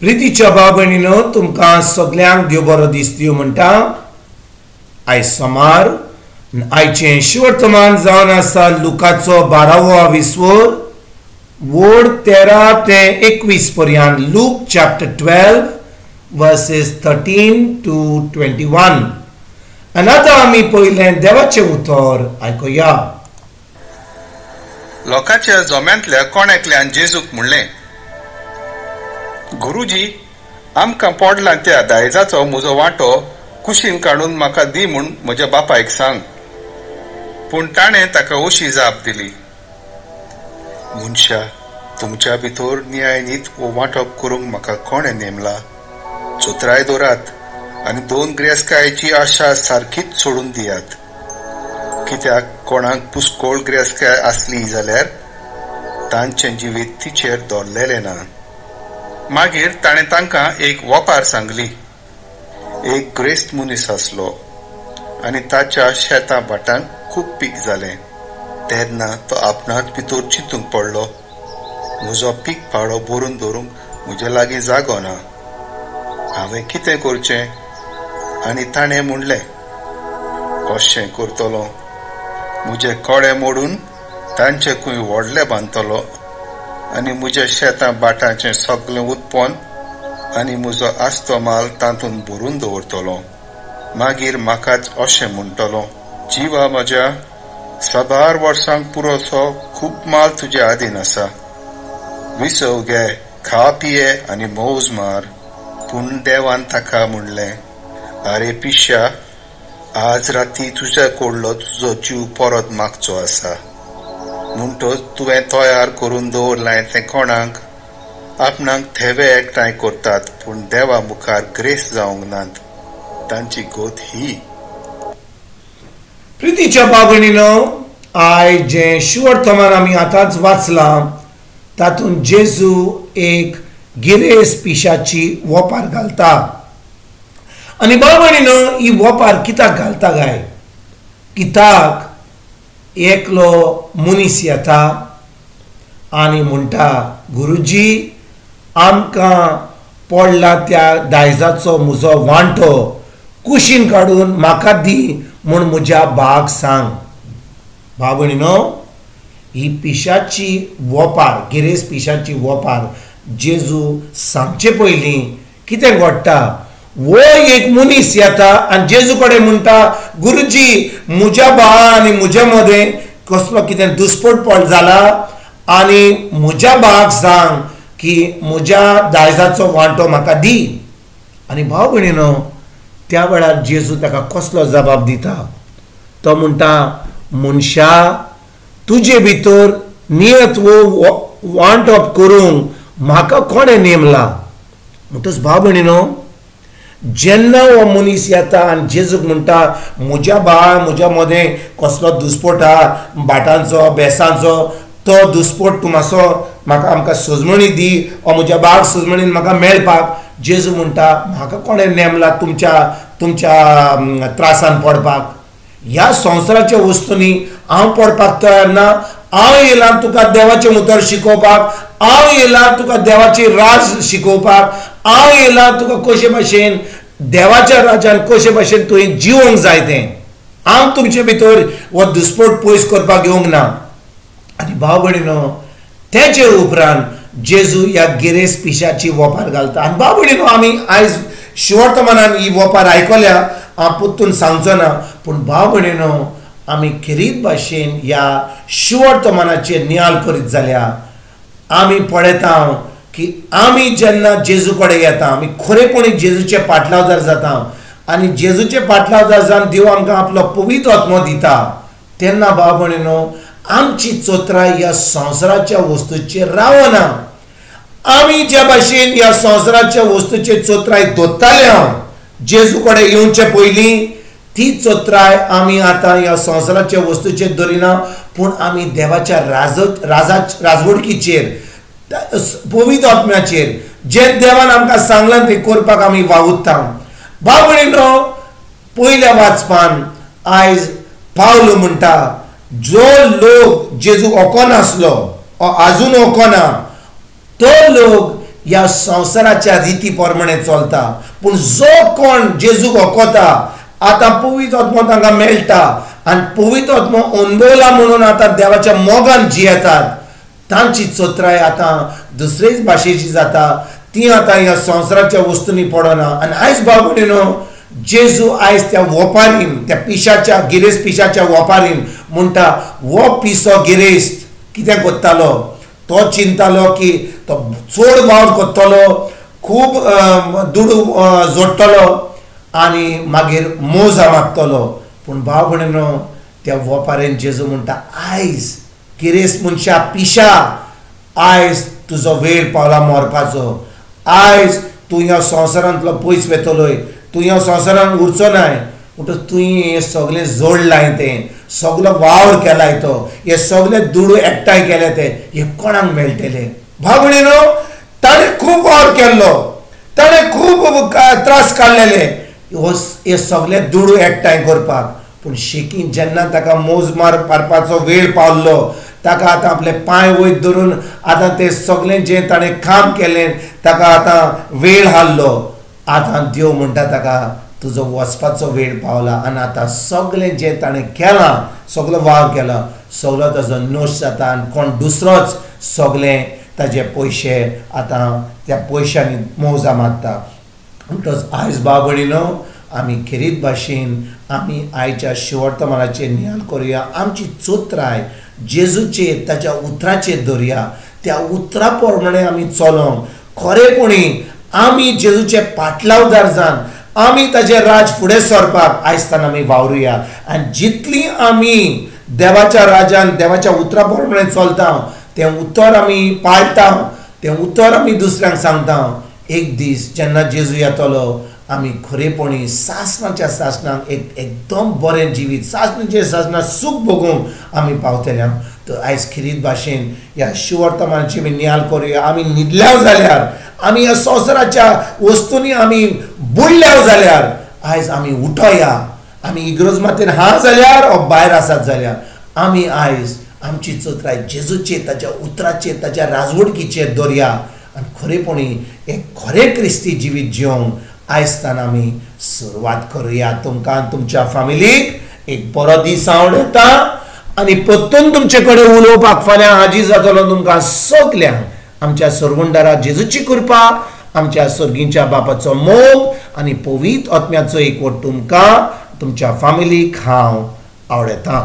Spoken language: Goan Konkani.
प्रितीच्या भाव भयणीनो, तुमकां सगल्यांक देव बरो दीस दिवं म्हणटा. आयज सोमार, आयचें शिवर्तमान जावन आसा लुकाचो 12वो विस्वोर वोड 13 ते 21 पर्यंत. Luke chapter 12 verses 13 to 21. आनी आतां आमी पयलें देवाचें उतर आयकुया. लोकांच्या जोम्यांतल्या कोण एकल्यान जेजूक म्हणलें, गुरुजी, आमकां पडला त्या दायजाचो म्हजो वांटो कुशीन काडून म्हाका दी म्हूण म्हज्या बापायक सांग. पूण ताणें ताका अशी जाप दिली, मनशा, तुमच्या भितर न्यायनीत वो वांटप करूंक म्हाका कोणें नेमला? चोत्राय दवरात आनी 2 ग्रेस्कायेची आशा सारकीच सोडून दियात. कित्याक कोणाक पुस्कोळ ग्रेस्काय आसली जाल्यार तांचें जिवीत तिचेर दवरलेलें ना. मागीर ताणें तांकां एक वपार सांगली. एक ग्रेस्त मनीस आसलो आनी ताच्या शेतां भाटांक खूब पीक जालें. तेन्ना तो आपणाच भितर चिंतूंक पडलो, म्हजो पीक पाडो भरून दवरूंक म्हजे लागीं जागो ना, हांवें कितें करचें? आनी ताणें म्हणलें, कशें करतलो? म्हजे कोडे मोडून तांचे खूंय व्हडले बांदतलो आनी म्हज्या शेतां भाटांचें सगळें उत्पन्न आनी म्हजो आसतो माल तातूंत भरून दवरतलो. मागीर म्हाकाच अशें म्हणटलो, जिवा म्हज्या, साबार वर्सांक पुरोसो खूब माल तुज्या आदीन आसा, विसव घे, खा पिये आनी मौज मार. पूण देवान ताका म्हणलें, आरे पिश्या, आज राती तुज्या कडलो तुजो जीव परत मागचो आसा, म्हणटच तुवें तयार करून दवरलां तें कोणाक? आपणाक थेवे एकठांय करतात पूण देवा मुखार ग्रेस जावंक नात, तांची गोत ही. प्रितीच्या भाव भयणीनो, आयज जें शिवर्तमान आमी आतांच वाचलां तातूंत जेजू एक गिरेस्त पिशाची वोपार घालता. आनी भाव भयणीनो, ही वोपार कित्याक घालता काय? कित्याक एकलो मनीस येता आनी म्हणटा, गुरुजी, आमकां पडला त्या दायजाचो म्हजो वांटो कुशीन काडून म्हाका दी म्हूण म्हज्या भाग सांग. भाव भयणीनो, ही पिशाची वोपार, गिरेस्त पिशाची वोपार जेजू सांगचे पयलीं कितें घडटा? वो एक मनीस येता आनी जेजू कडेन म्हणटा, गुरुजी, म्हज्या भावा आनी म्हज्या मदें कसलो कितें दुस्पोट पड जाला आनी म्हज्या भावाक सांग की म्हज्या दायजाचो वांटो म्हाका दी. आनी भाव भयणीनो, त्या वेळार जेजू ताका कसलो जबाब दिता? तो म्हणटा, मनशा, तुजे भितर नियत वो वांटप करूंक म्हाका कोणें नेमला? म्हणटच भाव भयणीनो, जेन्ना हो मनीस येता आनी जेजूक म्हणटा, म्हज्या भावा म्हज्या मदें कसलो दुस्पोट आहा, भाटांचो बेसांचो, तो दुस्पोट तूं मातसो म्हाका आमकां सजमणी दी, ओ म्हज्या भावाक सजमणीन म्हाका मेळपाक. जेजू म्हणटा, म्हाका कोणें नेमला तुमच्या तुमच्या त्रासान पडपाक? ह्या संवसाराच्या वस्तूंनी हांव पडपाक तयार ना. हांव येयलां तुका देवाचें उतर शिकोवपाक, हांव येयलां तुका देवाची राज शिकोवपाक, हांव येयलां तुका कशे भाशेन देवाच्या राजान कशे भाशेन तुवें जिवोंक जाय तें. हांव तुमचे भितर हो दुस्पोट पयस करपाक येवंक ना. आनी भाव भयणीनो, तेचे उपरांत जेजू ह्या गिरेस्त पिशाची वोपार घालता. आनी भाव भयणीनो, आमी आयज शिवर्तमानान ही वोपार आयकल्या, हांव परतून सांगचो ना, पूण भाव भयणीनो, आमी खेरीत भाशेन ह्या शिवर्तमानाचेर नियाळ करीत जाल्यार आमी पळयता की आमी जेन्ना जेजू कडेन येता, आमी खरेपणी जेजूचे पाटलावदार जाता आनी जेजूचे पाटलावदार जावन देव आमकां आपलो पवित्र आत्मो दिता, तेन्ना भाव भयणीनो, आमची चोत्राय ह्या संवसाराच्या वस्तूचेर रावना. आमी ज्या भाशेन ह्या संवसाराच्या वस्तूचेर चोत्राय दोत्ताले हांव जेजू कडेन येवचे पयलीं, ती चोत्राय आमी आतां ह्या संवसाराच्या वस्तूचेर दवरिना, पूण आमी देवाच्या राजवडकीचेर, पवित्र आत्म्याचेर, जें देवान आमकां सांगलां तें करपाक आमी वावुरता. भाव भयणीनो, पयल्या वाचपान आयज पावलो म्हणटा, जो लोक जेजू ओकोनासलो, आजून ओकोना, तो लोक ह्या संवसाराच्या रिती प्रमाणे चलता. पूण जो कोण जेजूक वखता आतां पवित्र आत्मो तांकां मेळटा आनी पवित्र आत्मो अनुभवला म्हणून आतां देवाच्या मोगान जियेतात. तांची चत्राय आतां दुसरेच भाशेची जाता, ती आतां ह्या संवसाराच्या वस्तूंनी पडना. आनी आयज भाव भयणीनो, जेजू आयज त्या वोपारीन, त्या पिशाच्या गिरेस्त पिशाच्या वोपारीन म्हणटा, हो पिसो गिरेस्त कितें करतालो, तो चिंतालो की तो चड वावर करतलो, खूब दुडू जोडटलो आनी मागीर मोजा मागतलो. पूण भाव भयणीनो, त्या वोपारीन जेजू म्हणटा, आयज गिरेस्त मनशा पिशा, आयज तुजो वेळ पावला मरपाचो, आयज तूं ह्या संवसारांतलो पयस वेतलोय, तूं ह्या संवसारांत उरचो नाय. म्हणटच तुवें हें सगळें जोडलाय, तें सगलो वावर केलाय, तो हे सगळे दुडू एकठांय केले ते हे कोणाक मेळटले? भाव भयणीनो, ताणें खूब वावर केल्लो, ताणें खूब त्रास काडलेले हे सगळे दुडू एकठांय करपाक. पूण शेकीन जेन्ना ताका मोज मार मारपाचो वेळ पावल्लो, ताका आतां आपले पांय वयर धरून आतां तें सगळें जें ताणें काम केलें ताका आतां वेळ हाडलो. आतां देव म्हणटा ताका, तुजो वचपाचो वेळ पावला आनी आतां सगळें जें ताणें केलां, सगलो वावर केला, सगलो ताजो नश्ट जाता आनी कोण दुसरोच सगळें ताजे पयशे आतां त्या पयशांनी मोजा मारता. म्हणटच आयज भाव भयणीनो, आमी खेरीत भाशेन आमी आयच्या शिवर्तमानाचेर नियाळ करुया. आमची चोत्राय जेजूचेर, ताच्या उतराचेर धरया, त्या उतरा प्रमाणे आमी चलोंक. खरेपणी आमी जेजूचे पाटलावदार जावन आमी ताजें राज फुडें सरपाक आयज आमी वावरुया. आनी जितली आमी देवाच्या राजान देवाच्या उतरा प्रमाणे चलता, तें उतर आमी पाळटा, तें उतर आमी दुसऱ्यांक सांगता, एक दीस जेन्ना जेजू येतलो आमी खरेपणी सासणाच्या सासणाक एक एकदम बरें जिवीत, सासणाचे सासणाक सूख भोगूंक आमी पावतले. तर आयज खेरीत भाशेन ह्या शिवर्तमानाची आमी नियाळ करुया. आमी न्हिदल्याव जाल्यार, आमी ह्या संवसाराच्या वस्तूंनी आमी बुडल्याव जाल्यार, आयज आमी उठोया. आमी इग्रोज मातेन हा जाल्यार ओ भायर आसात जाल्यार आमी आयज आमची चत्राय जेजूचेर, ताच्या उतराचेर, ताच्या राजवडकीचेर दवरया आनी खरेपणी एक खरें क्रिस्ती जिवीत जिवंक आयज आमी सुरवात करुया. तुमकां तुमच्या फामिलीक एक बरो दीस आवडटा आनी परतून तुमचे कडेन उलोवपाक फाल्यां हाजीर जातलो. तुमकां सगल्यांक आमच्या सरगुंडारा जेजूची कृपा, आमच्या सर्गींच्या बापाचो मोग आनी पवित्र आत्म्याचो एकवट तुमकां तुमच्या फामिलीक हांव आवडटा.